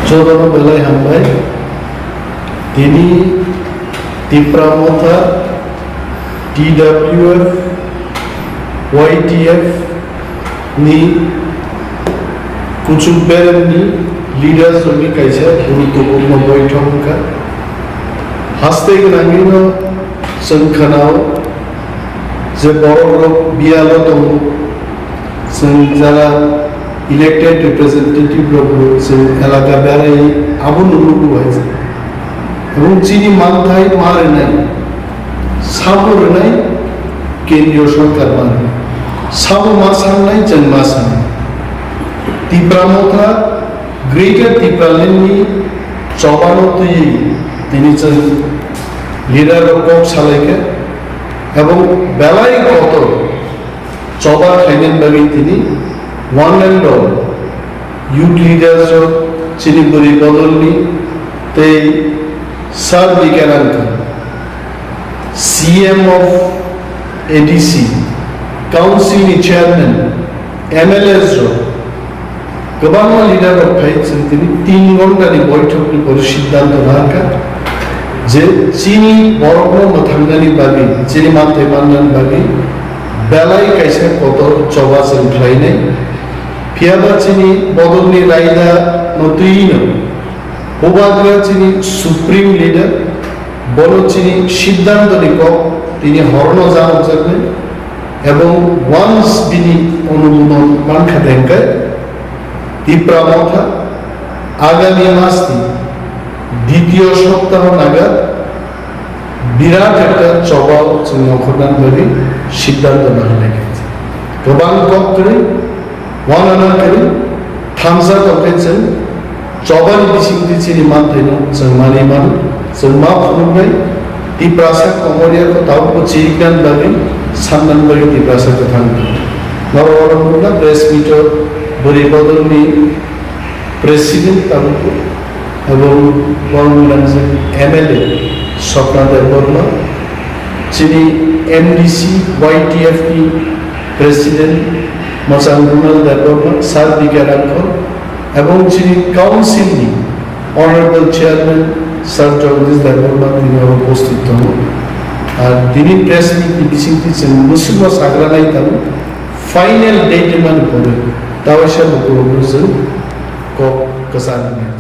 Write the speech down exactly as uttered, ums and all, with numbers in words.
Jotono belai hambai. Tini Tipra Motha, T W F, Y T F ni kuchuk beremni leaders rokni kaisa guruttopurno boithok wngkha. Haste gwnangwino chwng khanao je borok rok biyalo tongo, chwng jara elected representative rok bo chwng elaka berai abono nugo hai chwng. Ebong chini manthai ma rwnai, sabo rwnai kendriyo sorkar ma rwnai. Sabo ma sangnai chwng ma sangnai. Tipra Motha Greater Tipraland ni chobano twiwi tini chwng leader rok kok salaikha ebong belai kotor choba khainani bagwi tini one and all youth leaders rok chini bwrwi bodolni tei Sir Bikarangka, C M of A D C, Council ni Chairman, M L As rok, kwbangma leader rok phai chwng tini tin ghonta ni boithok ni pore siddhanto nangkha je chini borokno mwthangnani bagwi, chini manthai mannani bagwi belai kaisa kotor choba chwng khlainai. Phiyaba chini bodolni raida no twino Bubagra chini supreme leader, bono chini siddhanto ni kok tini horono janokjaknai, ebong once bini onumodon mankha dengkai, Tipra Motha agami mas ni ditiyo soptaho naga birat ekta chobao chwng nongkhornani bagwi siddhanto nanglaikha. Kwbang kok kwrwi, wanana kwrwi, thamsa tongkhe chwng chobani bisingtwi chini manthaino chwng manwi mano. Chwng ma phunuknai Tiprasa Komoria kho tabukbo chiriknani bagwi, sannani bagwi Tiprasa kwthang tongo. Norok oro nukna press meet-o bwrwi bodolni President tabukbo, abo Bormwrangjak M L A Swapna Debbarma, chini M D C Y T F ni President Mwchang Runal Debbarma, Sir B K Rangkhol, ebong chini Council ni Honorable Chairman Sir Jagadish Debbarma tini oro upasthit tongo. Ar tini press meet ni bisingtwi chwng mwswkno sagra nai tongo, final date wngmani pore tawaisa bukurokno chwng kok kwchang